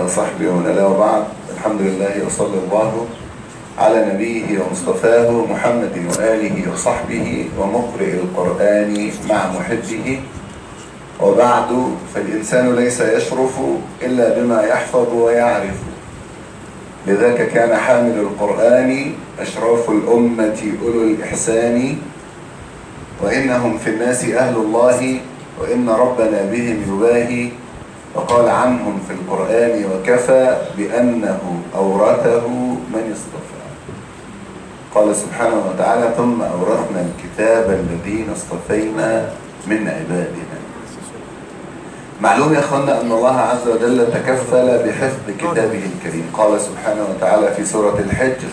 وصحبه ومن والاه، وبعد. الحمد لله وصلى الله على نبيه ومصطفاه محمد وآله وصحبه ومقرئ القرآن مع محبه، وبعد. فالإنسان ليس يشرف إلا بما يحفظ ويعرف، لذاك كان حامل القرآن أشراف الأمة أولو الإحسان، وإنهم في الناس أهل الله وإن ربنا بهم يباهي، وقال عنهم في القرآن وكفى بأنه أورثه من اصطفى. قال سبحانه وتعالى: ثم أورثنا الكتاب الذين اصطفينا من عبادنا. معلوم يا أخوانا أن الله عز وجل تكفل بحفظ كتابه الكريم. قال سبحانه وتعالى في سورة الحجر: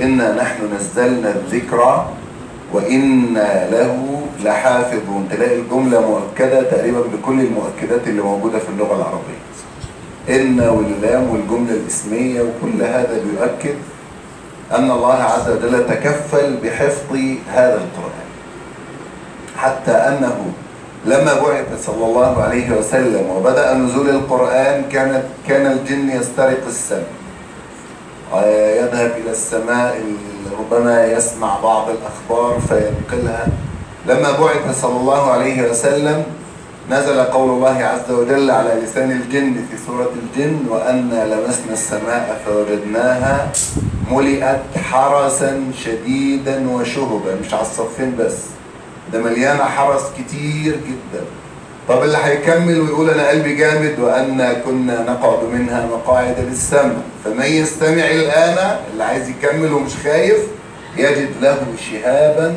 إنا نحن نزلنا الذكر وإنا له لحافظون. تلاقي الجملة مؤكدة تقريبا بكل المؤكدات اللي موجودة في اللغة العربية، إن واللام والجملة الاسمية، وكل هذا بيؤكد أن الله عز وجل تكفل بحفظ هذا القرآن، حتى أنه لما بعث صلى الله عليه وسلم وبدأ نزول القرآن كان الجن يسترق السمع، يذهب إلى السماء ربما يسمع بعض الأخبار فينقلها. لما بعث صلى الله عليه وسلم نزل قول الله عز وجل على لسان الجن في سورة الجن: وأنا لمسنا السماء فوجدناها ملئت حرسا شديدا وشهبا. مش على الصفين بس، ده مليانة حرس كتير جدا. طب اللي هيكمل ويقول أنا قلبي جامد، وأنا كنا نقعد منها مقاعد للسمع، فمن يستمع الآن، اللي عايز يكمل ومش خايف، يجد له شهابا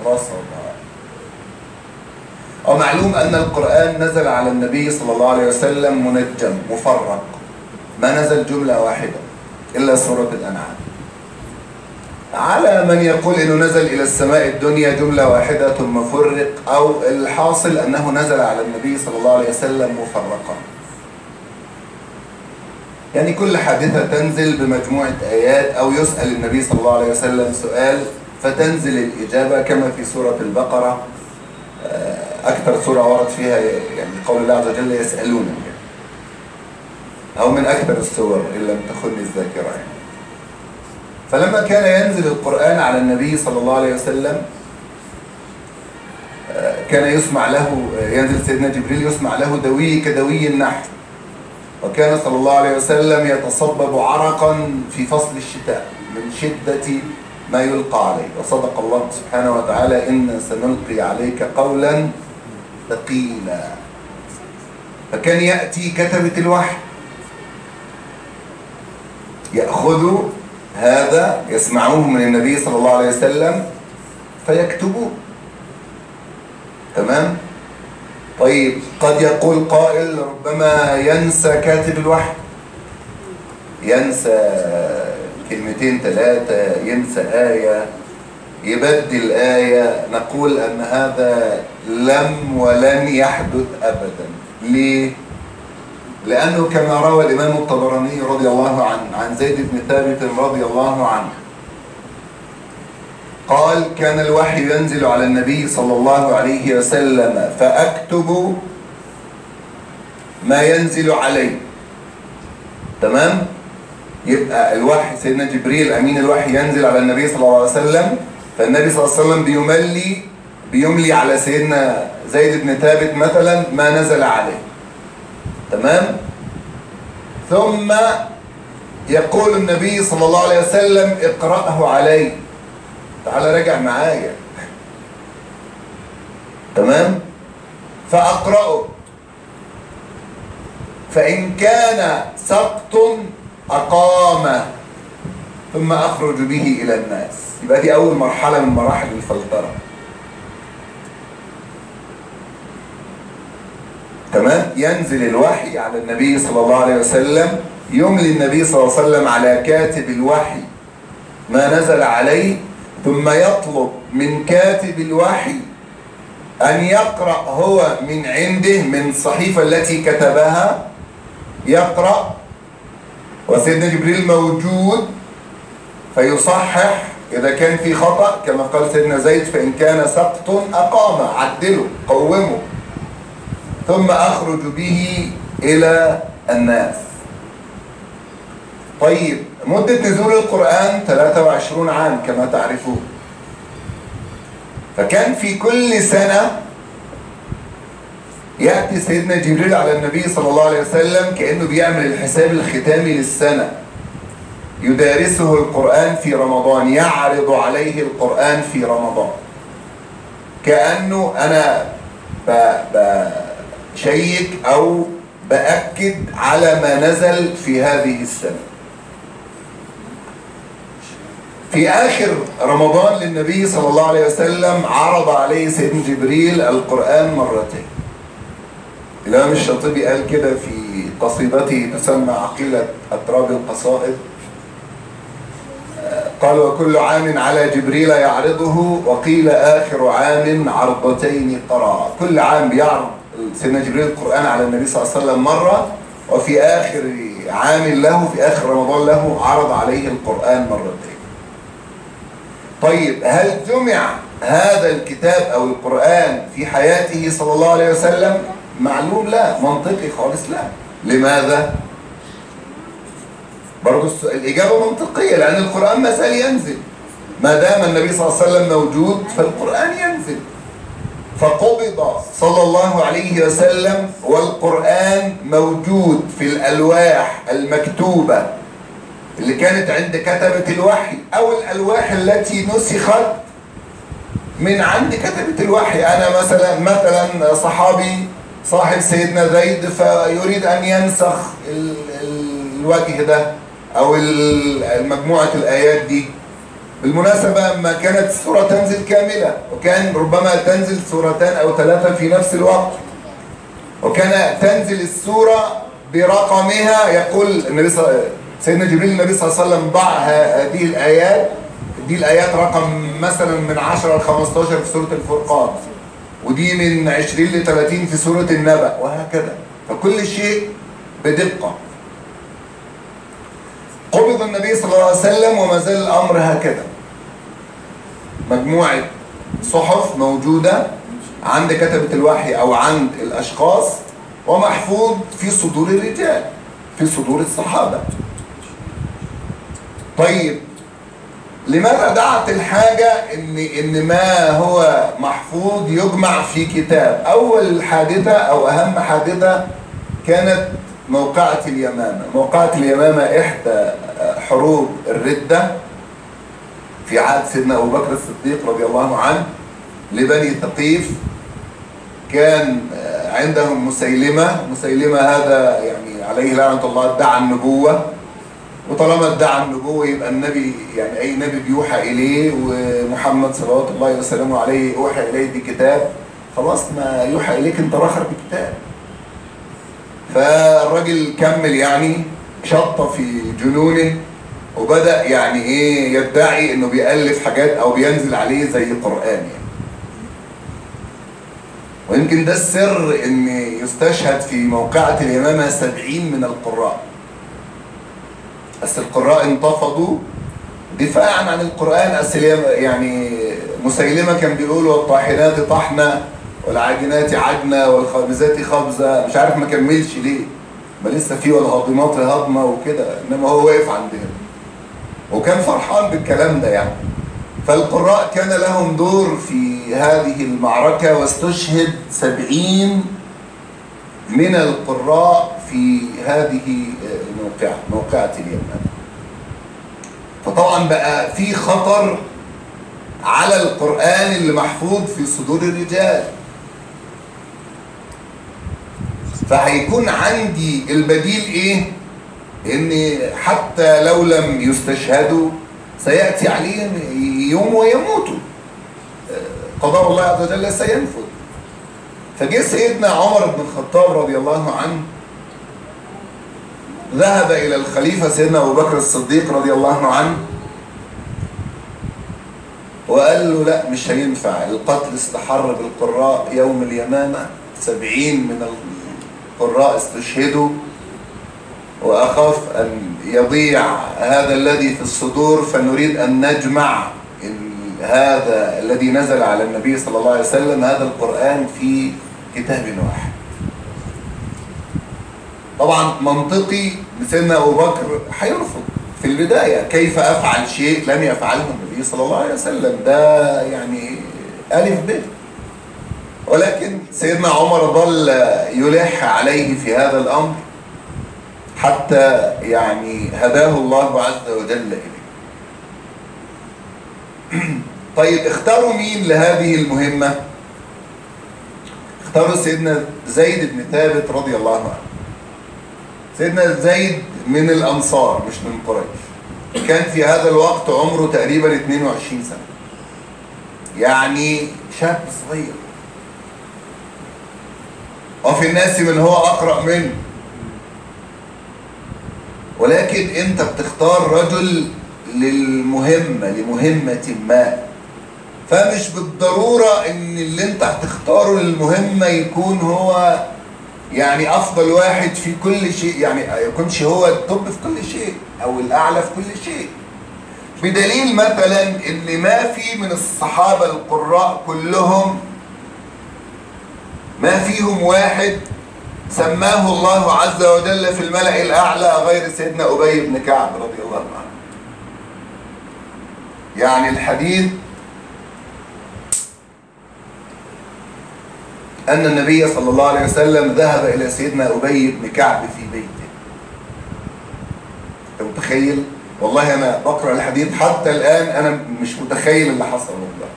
رصدا. ومعلوم أن القرآن نزل على النبي صلى الله عليه وسلم منجم مفرق، ما نزل جملة واحدة إلا سورة الأنعام. على من يقول إنه نزل إلى السماء الدنيا جملة واحدة ثم فرق، أو الحاصل أنه نزل على النبي صلى الله عليه وسلم مفرقا، يعني كل حادثة تنزل بمجموعة آيات، أو يسأل النبي صلى الله عليه وسلم سؤال فتنزل الإجابة، كما في سورة البقرة، أكثر سورة ورد فيها يعني قول الله عز وجل يسألونك، أو من أكثر السور إن لم تخني الذاكرة يعني. فلما كان ينزل القرآن على النبي صلى الله عليه وسلم كان يسمع له، ينزل سيدنا جبريل يسمع له دوي كدوي النحل، وكان صلى الله عليه وسلم يتصبب عرقا في فصل الشتاء من شدة ما يلقى عليه. وصدق الله سبحانه وتعالى: إنا سنلقي عليك قولا ثقيلا. فكان يأتي كتبة الوحي يأخذ هذا، يسمعوه من النبي صلى الله عليه وسلم فيكتبوه. تمام؟ طيب، قد يقول قائل ربما ينسى كاتب الوحي، ينسى كلمتين ثلاثة، ينسى آية، يبدل آية. نقول أن هذا لم ولن يحدث أبدا. ليه؟ لأنه كما روى الإمام الطبراني رضي الله عنه عن زيد بن ثابت رضي الله عنه قال: كان الوحي ينزل على النبي صلى الله عليه وسلم فأكتب ما ينزل عليه. تمام؟ يبقى الوحي سيدنا جبريل أمين الوحي ينزل على النبي صلى الله عليه وسلم، فالنبي صلى الله عليه وسلم بيملي على سيدنا زيد بن ثابت مثلا ما نزل عليه. تمام؟ ثم يقول النبي صلى الله عليه وسلم: اقرأه علي، تعال راجع معايا. تمام؟ فأقرأه، فإن كان سقط أقامه ثم أخرج به إلى الناس. يبقى دي أول مرحلة من مراحل الفلترة. تمام؟ ينزل الوحي على النبي صلى الله عليه وسلم، يملي النبي صلى الله عليه وسلم على كاتب الوحي ما نزل عليه، ثم يطلب من كاتب الوحي أن يقرأ هو من عنده، من الصحيفة التي كتبها يقرأ، وسيدنا جبريل موجود فيصحح إذا كان في خطأ، كما قال سيدنا زيد: فإن كان سقط أقام، عدله قومه، ثم أخرج به إلى الناس. طيب مدة نزول القرآن 23 عام كما تعرفون، فكان في كل سنة يأتي سيدنا جبريل على النبي صلى الله عليه وسلم كأنه بيعمل الحساب الختامي للسنة، يدارسه القرآن في رمضان، يعرض عليه القرآن في رمضان، كأنه أنا بشيك أو بأكد على ما نزل في هذه السنة. في آخر رمضان للنبي صلى الله عليه وسلم عرض عليه سيدنا جبريل القرآن مرتين. الإمام الشاطبي قال كده في قصيدته تسمى عقيلة أتراب القصائد، قال: وكل عام على جبريل يعرضه، وقيل آخر عام عرضتين قرأ. كل عام بيعرض سيدنا جبريل القرآن على النبي صلى الله عليه وسلم مرة، وفي آخر عام له، في آخر رمضان له، عرض عليه القرآن مرتين. طيب هل جمع هذا الكتاب أو القرآن في حياته صلى الله عليه وسلم؟ معلوم لا، منطقي خالص لا. لماذا؟ برضو الإجابة منطقية، لأن القرآن ما زال ينزل، ما دام النبي صلى الله عليه وسلم موجود فالقرآن ينزل. فقبض صلى الله عليه وسلم والقرآن موجود في الألواح المكتوبة اللي كانت عند كتبة الوحي، أو الألواح التي نسخت من عند كتبة الوحي. أنا مثلا صحابي صاحب سيدنا زيد فيريد أن ينسخ الوجه ده أو مجموعة الآيات دي. بالمناسبة ما كانت السورة تنزل كاملة، وكان ربما تنزل سورتان أو ثلاثة في نفس الوقت، وكان تنزل السورة برقمها. يقول النبي سيدنا جبريل النبي صلى الله عليه وسلم: ضع هذه الآيات، دي الآيات رقم مثلا من 10 ل 15 في سورة الفرقان، ودي من 20 ل 30 في سورة النبأ، وهكذا. فكل شيء بدقة. قبض النبي صلى الله عليه وسلم وما زال الأمر هكذا، مجموعة صحف موجودة عند كتبة الوحي أو عند الأشخاص، ومحفوظ في صدور الرجال، في صدور الصحابة. طيب لماذا دعت الحاجة إن ما هو محفوظ يجمع في كتاب؟ أول حادثة أو أهم حادثة كانت موقعة اليمامة. موقعة اليمامة إحدى حروب الردة في عهد سيدنا أبو بكر الصديق رضي الله عنه لبني ثقيف. كان عندهم مسيلمة. مسيلمة هذا يعني عليه لعنة الله ادعى النبوة، وطالما ادعى النبوة يبقى النبي، يعني أي نبي بيوحى إليه، ومحمد صلوات الله وسلامه عليه أوحى إليه بكتاب، خلاص ما يوحى إليك أنت راخر بكتاب. فالراجل كمل يعني شط في جنونه، وبدأ يعني إيه يدعي إنه بيألف حاجات أو بينزل عليه زي قرآن يعني. ويمكن ده السر إن يستشهد في موقعة اليمامة 70 من القراء. بس القراء انتفضوا دفاعا عن القرآن. يعني مسيلمة كان بيقول: والطاحنات طحنة والعاجنات عجنة والخابزات خبزة، مش عارف ما كملش ليه، ما لسه في والهاضمات هضمة وكده، انما هو واقف عندنا وكان فرحان بالكلام ده يعني. فالقراء كان لهم دور في هذه المعركة، واستشهد 70 من القراء في هذه الموقعة، موقعة اليمامة. فطبعا بقى في خطر على القرآن اللي محفوظ في صدور الرجال، فهيكون عندي البديل ايه؟ ان حتى لو لم يستشهدوا سيأتي عليهم يوم ويموتوا، قضاء الله عز وجل سينفذ. فجه سيدنا عمر بن الخطاب رضي الله عنه، ذهب إلى الخليفة سيدنا أبو بكر الصديق رضي الله عنه وقال له: لا مش هينفع، القتل استحر بالقراء يوم اليمامة، 70 من القراء استشهدوا، وأخاف أن يضيع هذا الذي في الصدور، فنريد أن نجمع هذا الذي نزل على النبي صلى الله عليه وسلم، هذا القرآن، في كتاب واحد. طبعا منطقي سيدنا أبو بكر هيرفض، في البداية، كيف أفعل شيء لم يفعله النبي صلى الله عليه وسلم؟ ده يعني ألف ب. ولكن سيدنا عمر ظل يلح عليه في هذا الأمر حتى يعني هداه الله عز وجل إليه. طيب اختاروا مين لهذه المهمة؟ اختاروا سيدنا زيد بن ثابت رضي الله عنه. سيدنا زيد من الأنصار مش من قريش، كان في هذا الوقت عمره تقريبا 22 سنة، يعني شاب صغير، وفي الناس من هو أقرأ منه. ولكن أنت بتختار رجل للمهمة، لمهمة ما، فمش بالضرورة إن اللي أنت هتختاره للمهمة يكون هو يعني أفضل واحد في كل شيء، يعني يكونش هو التوب في كل شيء أو الأعلى في كل شيء. بدليل مثلا إن ما في من الصحابة القراء كلهم ما فيهم واحد سماه الله عز وجل في الملأ الأعلى غير سيدنا أبي بن كعب رضي الله عنه. يعني الحديث أن النبي صلى الله عليه وسلم ذهب إلى سيدنا أبي بن كعب في بيته. أنت متخيل؟ والله أنا بقرأ الحديث حتى الآن أنا مش متخيل اللي حصل والله.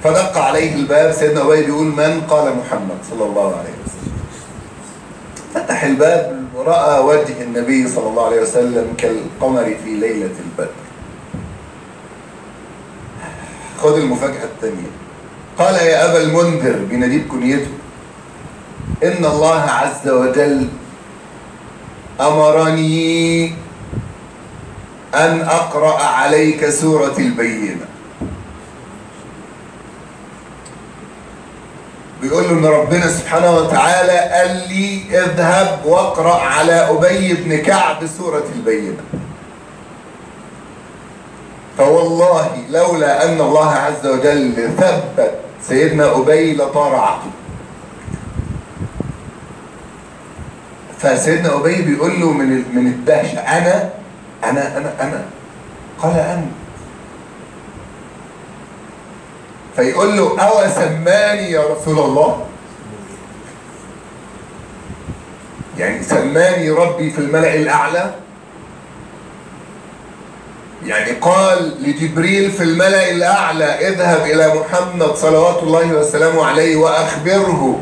فدق عليه الباب، سيدنا أبي بيقول من؟ قال محمد صلى الله عليه وسلم. فتح الباب ورأى وجه النبي صلى الله عليه وسلم كالقمر في ليلة البدر. خذ المفاجأة الثانية. قال يا أبا المنذر، بيناديه بكنيته، إن الله عز وجل أمرني أن أقرأ عليك سورة البينة. بيقول له إن ربنا سبحانه وتعالى قال لي اذهب واقرأ على أبي بن كعب سورة البينة. فوالله لولا أن الله عز وجل ثبت سيدنا أبي لطار عقله. فسيدنا أبي بيقول له من الدهشة أنا أنا أنا أنا؟ قال أنت. فيقول له أو سماني يا رسول الله؟ يعني سماني ربي في الملأ الأعلى؟ يعني قال لجبريل في الملأ الأعلى اذهب إلى محمد صلوات الله وسلامه عليه وأخبره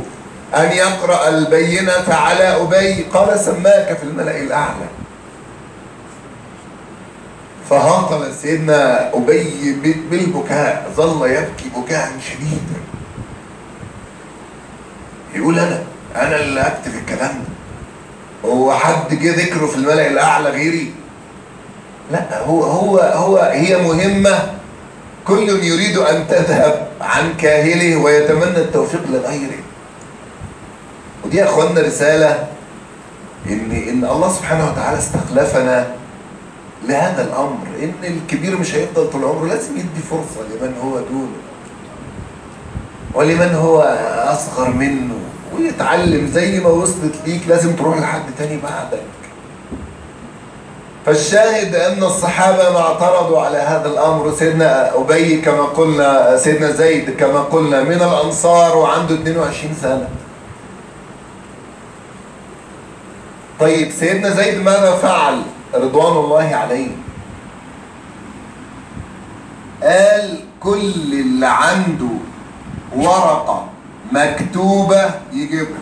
أن يقرأ البينة على أبي. قال سماك في الملأ الأعلى. فهطل سيدنا أبي بالبكاء، ظل يبكي بكاء شديدا، يقول أنا اللي أكتب الكلام ده، هو حد جه ذكره في الملأ الأعلى غيري؟ لا، هو هو هو هي مهمة كل يريد أن تذهب عن كاهله ويتمنى التوفيق لغيره. ودي يا أخواننا رسالة إن الله سبحانه وتعالى استخلفنا لهذا الأمر، إن الكبير مش هيفضل طول عمره، لازم يدي فرصة لمن هو دونه ولمن هو أصغر منه ويتعلم. زي ما وصلت ليك لازم تروح لحد تاني بعدك. فالشاهد أن الصحابة ما اعترضوا على هذا الأمر. سيدنا أبي كما قلنا، سيدنا زيد كما قلنا من الأنصار وعنده 22 سنة. طيب سيدنا زيد ماذا فعل رضوان الله عليه؟ قال كل اللي عنده ورقة مكتوبة يجيبها،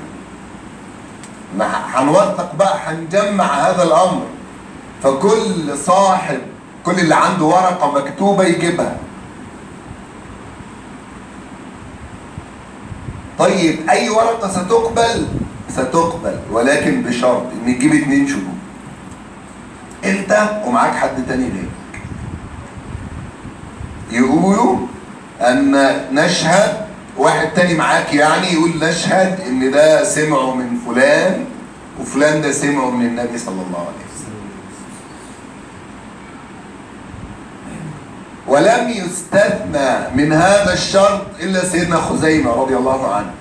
هنوثق بقى، هنجمع هذا الأمر. فكل صاحب، كل اللي عنده ورقة مكتوبة يجيبها. طيب أي ورقة ستقبل؟ ستقبل، ولكن بشرط إن تجيب 2 شهود، أنت ومعاك حد تاني غيرك، يقولوا أن نشهد، واحد تاني معاك يعني يقول نشهد إن ده سمعه من فلان وفلان ده سمعه من النبي صلى الله عليه وسلم. ولم يستثنى من هذا الشرط إلا سيدنا خزيمة رضي الله عنه.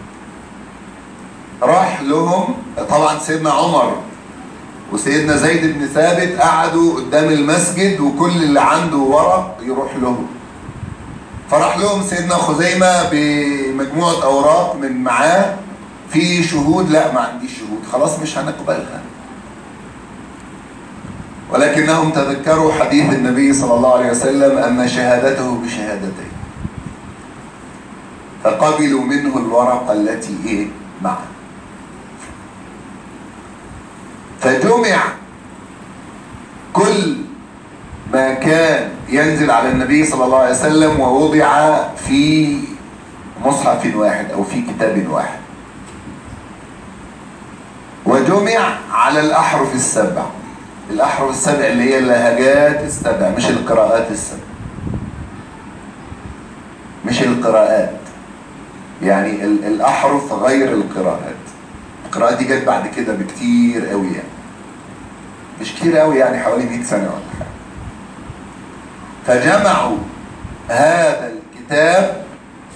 راح لهم طبعا سيدنا عمر وسيدنا زيد بن ثابت قعدوا قدام المسجد، وكل اللي عنده ورق يروح لهم. فراح لهم سيدنا خزيمة بمجموعة أوراق من معاه، في شهود؟ لا ما عنديش شهود، خلاص مش هنقبلها. ولكنهم تذكروا حديث النبي صلى الله عليه وسلم أن شهادته بشهادتين، فقبلوا منه الورقة التي إيه معه. فجمع كل ما كان ينزل على النبي صلى الله عليه وسلم ووضع في مصحف واحد أو في كتاب واحد، وجمع على الأحرف السبع. الأحرف السبع اللي هي اللهجات السبع، مش القراءات السبع، مش القراءات، يعني الأحرف غير القراءات. القراءات دي جت بعد كده بكتير قوي، يعني مش كتير قوي، يعني حوالي 100 سنة ولا حاجة. فجمعوا هذا الكتاب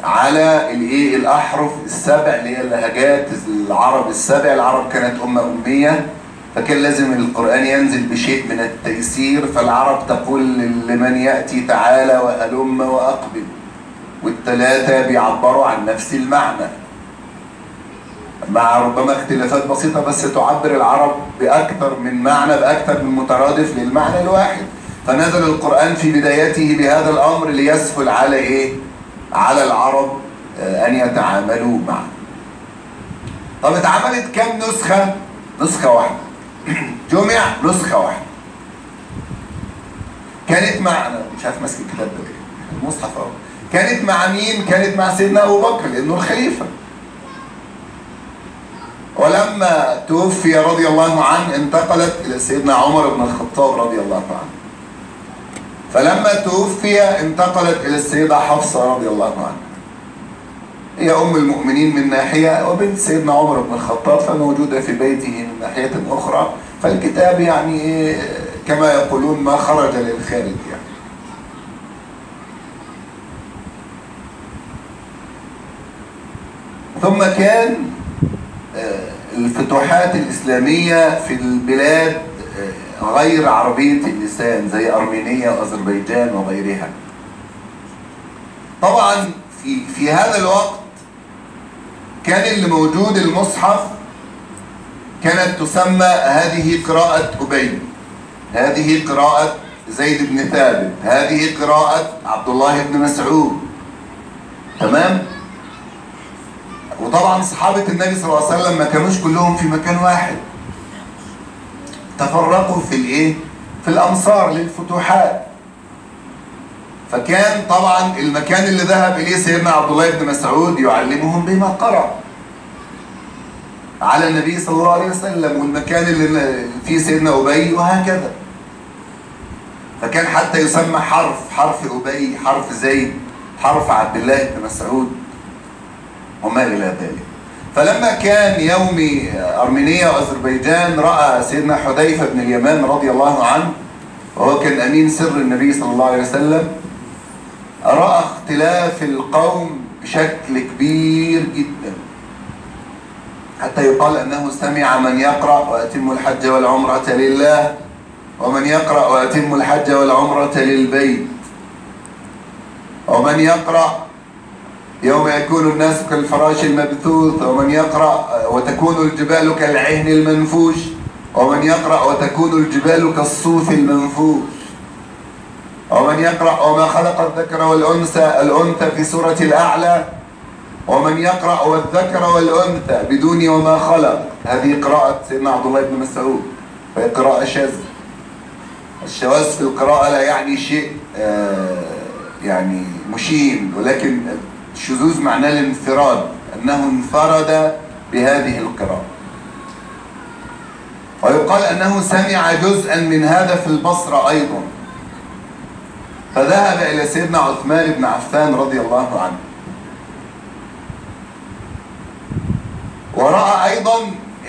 على الايه؟ الأحرف السبع اللي هي اللهجات العرب السبع. العرب كانت أمة أمية، فكان لازم القرآن ينزل بشيء من التيسير، فالعرب تقول لمن يأتي تعالى وهلم وأقبل، والثلاثة بيعبروا عن نفس المعنى مع ربما اختلافات بسيطة، بس تعبر العرب بأكثر من معنى، بأكثر من مترادف للمعنى الواحد. فنزل القرآن في بدايته بهذا الأمر ليسهل على إيه؟ على العرب أن يتعاملوا معه. طب اتعملت كم نسخة؟ نسخة واحدة. جمع نسخة واحدة. كانت مع، أنا مش عارف ماسك الكتاب ده ليه، المصحف أهو. كانت مع مين؟ كانت مع سيدنا أبو بكر لأنه الخليفة. ولما توفي رضي الله عنه انتقلت إلى سيدنا عمر بن الخطاب رضي الله عنه. فلما توفي انتقلت إلى السيدة حفصة رضي الله عنها، هي أم المؤمنين من ناحية، وبنت سيدنا عمر بن الخطاب، فموجودة في بيته من ناحية أخرى. فالكتاب يعني إيه، كما يقولون ما خرج للخارج يعني. ثم كان الفتوحات الإسلامية في البلاد غير عربية اللسان زي أرمينيا وأذربيجان وغيرها. طبعا في هذا الوقت كان اللي موجود المصحف كانت تسمى هذه قراءة أبي، هذه قراءة زيد بن ثابت، هذه قراءة عبد الله بن مسعود. تمام؟ وطبعا صحابة النبي صلى الله عليه وسلم ما كانوش كلهم في مكان واحد، تفرقوا في الايه؟ في الامصار للفتوحات. فكان طبعا المكان اللي ذهب اليه سيدنا عبد الله بن مسعود يعلمهم بما قرأ على النبي صلى الله عليه وسلم، والمكان اللي فيه سيدنا أبي، وهكذا. فكان حتى يسمى حرف، حرف أبي، حرف زيد، حرف عبد الله بن مسعود، وما إلى ذلك. فلما كان يوم أرمينيا وأذربيجان رأى سيدنا حذيفة بن اليمان رضي الله عنه، وهو كان أمين سر النبي صلى الله عليه وسلم، رأى اختلاف القوم بشكل كبير جدا، حتى يقال أنه سمع من يقرأ وأتم الحج والعمرة لله، ومن يقرأ وأتم الحج والعمرة للبيت، ومن يقرأ يوم يكون الناس كالفراش المبثوث، ومن يقرأ وتكون الجبال كالعهن المنفوش، ومن يقرأ وتكون الجبال كالصوف المنفوش، ومن يقرأ وما خلق الذكر والأنثى، الأنثى في سورة الأعلى، ومن يقرأ والذكر والأنثى بدون وما خلق. هذه قراءة سيدنا عبد الله بن مسعود، فهي قراءة شاذة. الشواذ في القراءة لا يعني شيء يعني مشين، ولكن الشذوذ معناه الانفراد، أنه انفرد بهذه القراءة. ويقال أنه سمع جزءا من هذا في البصرة أيضا، فذهب إلى سيدنا عثمان بن عفان رضي الله عنه، ورأى أيضا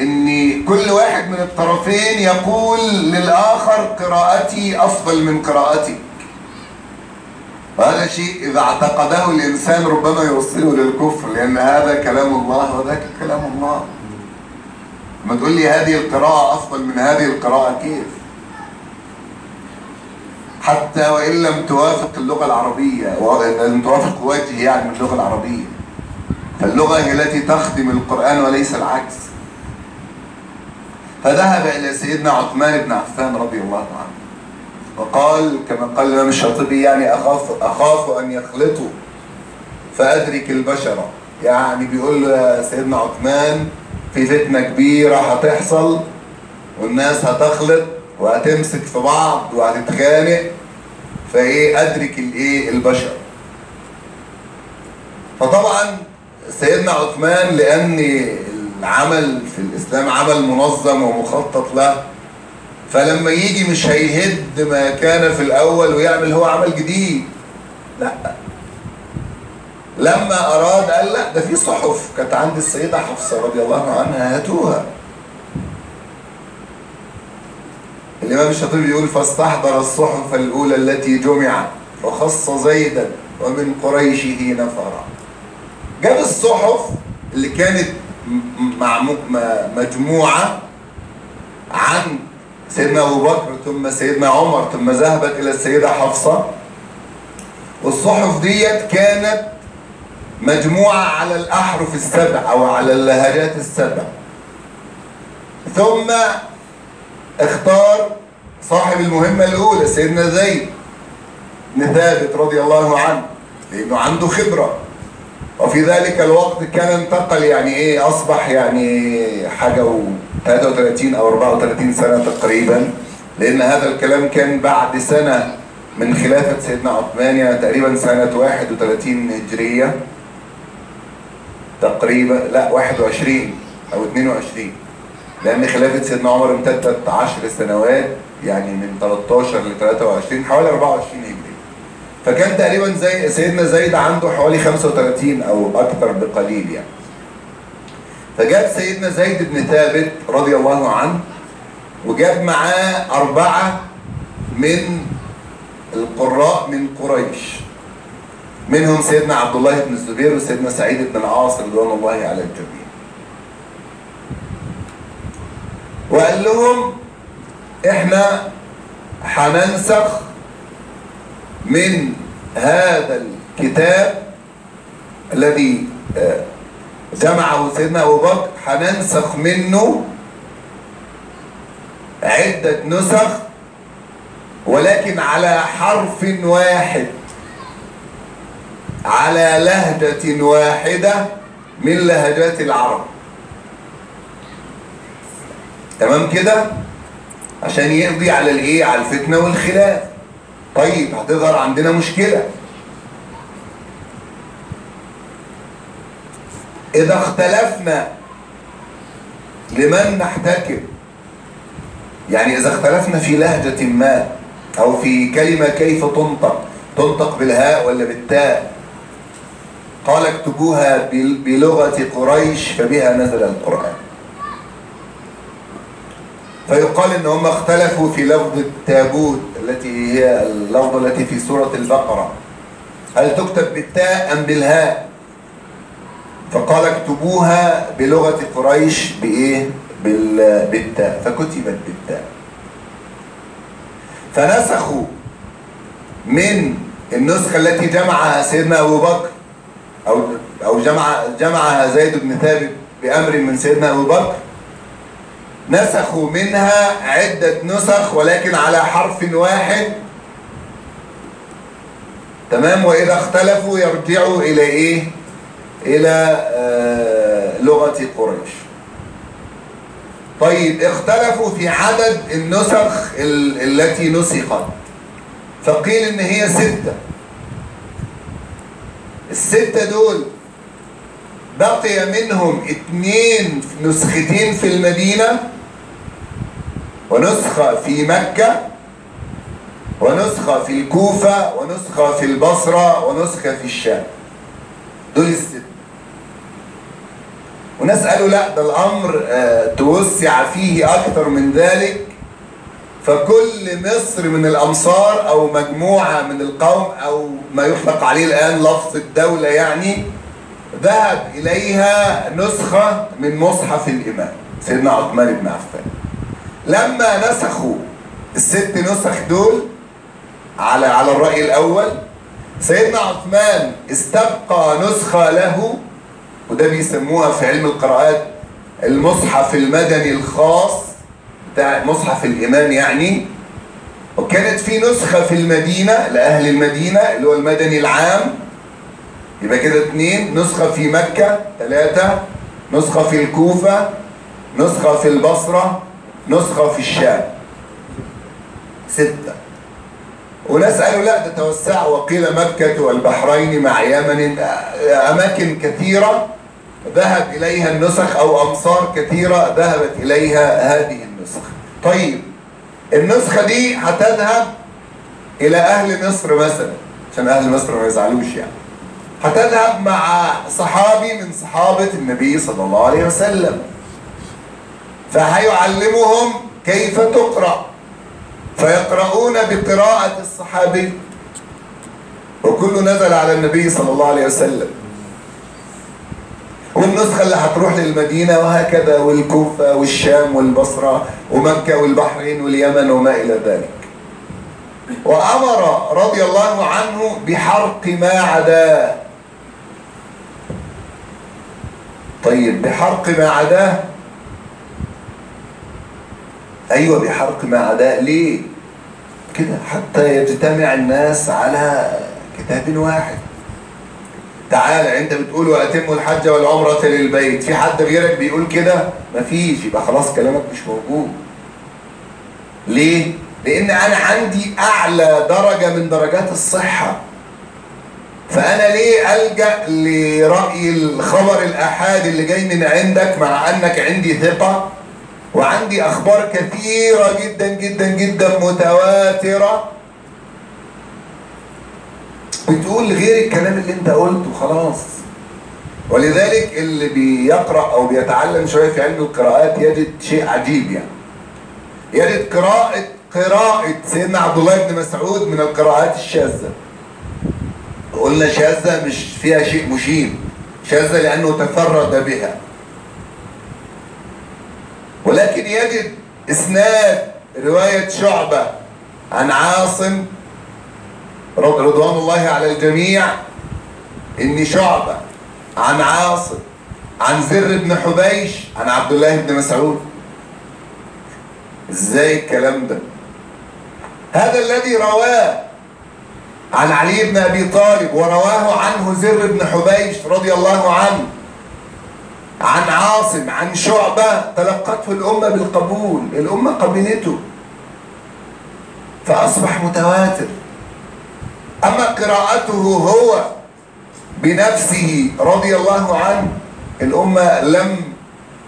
أن كل واحد من الطرفين يقول للآخر قراءتي أفضل من قراءتك، وهذا شيء إذا اعتقده الإنسان ربما يوصله للكفر، لأن هذا كلام الله وذاك كلام الله. ما تقول لي هذه القراءة أفضل من هذه القراءة، كيف؟ حتى وإن لم توافق اللغة العربية، وإن لم توافق وجه يعني من اللغة العربية، فاللغة هي التي تخدم القرآن وليس العكس. فذهب إلى سيدنا عثمان بن عفان رضي الله عنه وقال كما قال الإمام الشاطبي، يعني أخاف أن يخلطوا فأدرك البشرة. يعني بيقول سيدنا عثمان في فتنة كبيرة هتحصل، والناس هتخلط وهتمسك في بعض وهتتخانق، فايه ادرك الايه البشر. فطبعا سيدنا عثمان لان العمل في الاسلام عمل منظم ومخطط له، فلما يجي مش هيهد ما كان في الاول ويعمل هو عمل جديد، لا. لما اراد قال لا، ده في صحف كانت عند السيدة حفصة رضي الله عنها، هاتوها. الإمام الشاطبي بيقول فاستحضر الصحف الأولى التي جمعت فخص زيدا ومن قريشه نفرا. جاب الصحف اللي كانت مجموعة عن سيدنا أبو بكر ثم سيدنا عمر ثم ذهبت إلى السيدة حفصة، والصحف ديت كانت مجموعة على الأحرف السبع أو على اللهجات السبع. ثم اختار صاحب المهمة الأولى سيدنا زيد بن ثابت رضي الله عنه، لأنه عنده خبرة، وفي ذلك الوقت كان انتقل يعني ايه، أصبح يعني حاجة و33 أو 34 سنة تقريبا، لأن هذا الكلام كان بعد سنة من خلافة سيدنا عثمان، يعني تقريبا سنة 31 هجرية تقريبا، لا 21 أو 22، لأن خلافة سيدنا عمر امتدت 10 سنوات، يعني من 13 ل 23، حوالي 24 هجري. فكان تقريبا زي سيدنا زيد عنده حوالي 35 أو أكثر بقليل يعني. فجاب سيدنا زيد بن ثابت رضي الله عنه، وجاب معاه 4 من القراء من قريش، منهم سيدنا عبد الله بن الزبير وسيدنا سعيد بن العاص رضوان الله على الجميع. وقال لهم احنا هننسخ من هذا الكتاب الذي جمعه سيدنا ابو بكر، هننسخ منه عدة نسخ، ولكن على حرف واحد، على لهجة واحدة من لهجات العرب. تمام كده؟ عشان يقضي على الايه؟ على الفتنة والخلاف. طيب هتظهر عندنا مشكلة، إذا اختلفنا لمن نحتكم؟ يعني إذا اختلفنا في لهجة ما أو في كلمة كيف تنطق، تنطق بالهاء ولا بالتاء؟ قال اكتبوها بلغة قريش فبها نزل القرآن. فيقال ان هم اختلفوا في لفظ التابوت التي هي اللفظة التي في سورة البقرة، هل تكتب بالتاء أم بالهاء؟ فقال اكتبوها بلغة قريش بإيه؟ بالتاء، فكتبت بالتاء. فنسخوا من النسخة التي جمعها سيدنا أبو بكر أو جمعها زيد بن ثابت بأمر من سيدنا أبو بكر، نسخوا منها عدة نسخ ولكن على حرف واحد. تمام؟ وإذا اختلفوا يرجعوا إلى إيه؟ إلى لغة قريش. طيب اختلفوا في عدد النسخ التي نسخت، فقيل إن هي 6. ال6 دول بقي منهم 2 نسختين في المدينة، ونسخة في مكة، ونسخة في الكوفة، ونسخة في البصرة، ونسخة في الشام. دول ال6. وناس قالوا لا، ده الأمر توسع فيه أكثر من ذلك، فكل مصر من الأمصار أو مجموعة من القوم أو ما يطلق عليه الآن لفظ الدولة يعني، ذهب إليها نسخة من مصحف الإمام. سيدنا عثمان بن عفان. لما نسخوا الست نسخ دول على الرأي الأول، سيدنا عثمان استبقى نسخة له، وده بيسموها في علم القراءات المصحف المدني الخاص بتاع مصحف الإمام يعني. وكانت في نسخة في المدينة لأهل المدينة اللي هو المدني العام، يبقى كده 2، نسخة في مكة 3، نسخة في الكوفة، نسخة في البصرة، نسخة في الشام، 6. وناس قالوا لا ده توسع، وقيل مكة والبحرين مع يمن، أماكن كثيرة ذهب إليها النسخ أو أمصار كثيرة ذهبت إليها هذه النسخ. طيب النسخة دي هتذهب إلى أهل مصر مثلا، عشان أهل مصر ما يزعلوش يعني، هتذهب مع صحابي من صحابة النبي صلى الله عليه وسلم، فهيعلمهم كيف تقرأ، فيقرؤون بقراءة الصحابي، وكله نزل على النبي صلى الله عليه وسلم. والنسخة اللي هتروح للمدينة وهكذا، والكوفة والشام والبصرة ومكة والبحرين واليمن وما إلى ذلك. وأمر رضي الله عنه بحرق ما عداه. طيب بحرق ما عداه؟ أيوة بحرق ما عداه. ليه؟ كده حتى يجتمع الناس على كتاب واحد. تعالى انت بتقول واتموا الحج والعمرة للبيت، في حد غيرك بيقول كده؟ مفيش، يبقى خلاص كلامك مش موجود. ليه؟ لان انا عندي اعلى درجة من درجات الصحة، فانا ليه ألجأ لرأي الخبر الآحاد اللي جاي من عندك، مع انك عندي ثقة وعندي اخبار كثيرة جدا جدا جدا متواترة بتقول غير الكلام اللي انت قلته خلاص. ولذلك اللي بيقرأ او بيتعلم شوية في علم القراءات يجد شيء عجيب يعني، يجد قراءة سيدنا عبد الله بن مسعود من القراءات الشاذة. قلنا شاذة مش فيها شيء مشين، شاذة لأنه تفرد بها، ولكن يجد إسناد رواية شعبة عن عاصم رضوان الله على الجميع، إن شعبة عن عاصم عن زر بن حبيش عن عبد الله بن مسعود. إزاي الكلام ده؟ هذا الذي رواه عن علي بن أبي طالب ورواه عنه زر بن حبيش رضي الله عنه عن عاصم عن شعبة، تلقته الأمة بالقبول، الأمة قبلته فأصبح متواتر. أما قراءته هو بنفسه رضي الله عنه، الأمة لم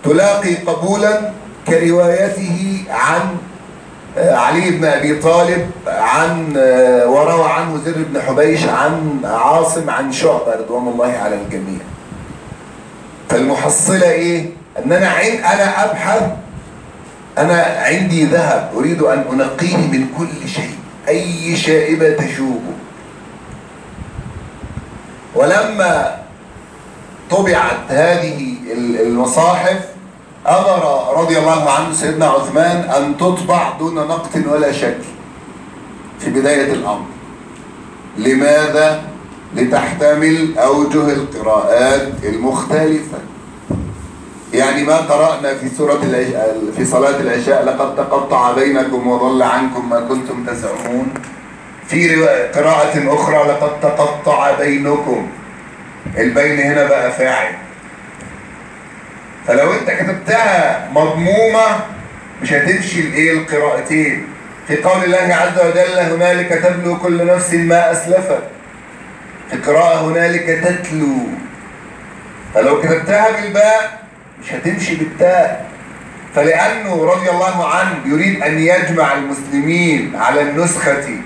تلاقي قبولا كروايته عن علي بن أبي طالب عن وروى عنه زر بن حبيش عن عاصم عن شعبة رضوان الله على الجميع. فالمحصلة إيه؟ أن أنا أبحث، أنا عندي ذهب أريد أن أنقيه من كل شيء، أي شائبة تشوبه. ولما طبعت هذه المصاحف أمر رضي الله عنه سيدنا عثمان أن تطبع دون نقط ولا شكل في بداية الأمر. لماذا؟ لتحتمل أوجه القراءات المختلفة. يعني ما قرأنا في سورة في صلاة العشاء لقد تقطع بينكم وضل عنكم ما كنتم تزعمون، في قراءة أخرى لقد تقطع بينكم، البين هنا بقى فاعل. فلو انت كتبتها مضمومة مش هتمشي الايه القراءتين. في قول الله عز وجل هنالك تبلو كل نفس ما أسلفت، في قراءة هنالك تتلو، فلو كتبتها بالباء مش هتمشي بالتاء. فلأنه رضي الله عنه يريد أن يجمع المسلمين على النسخة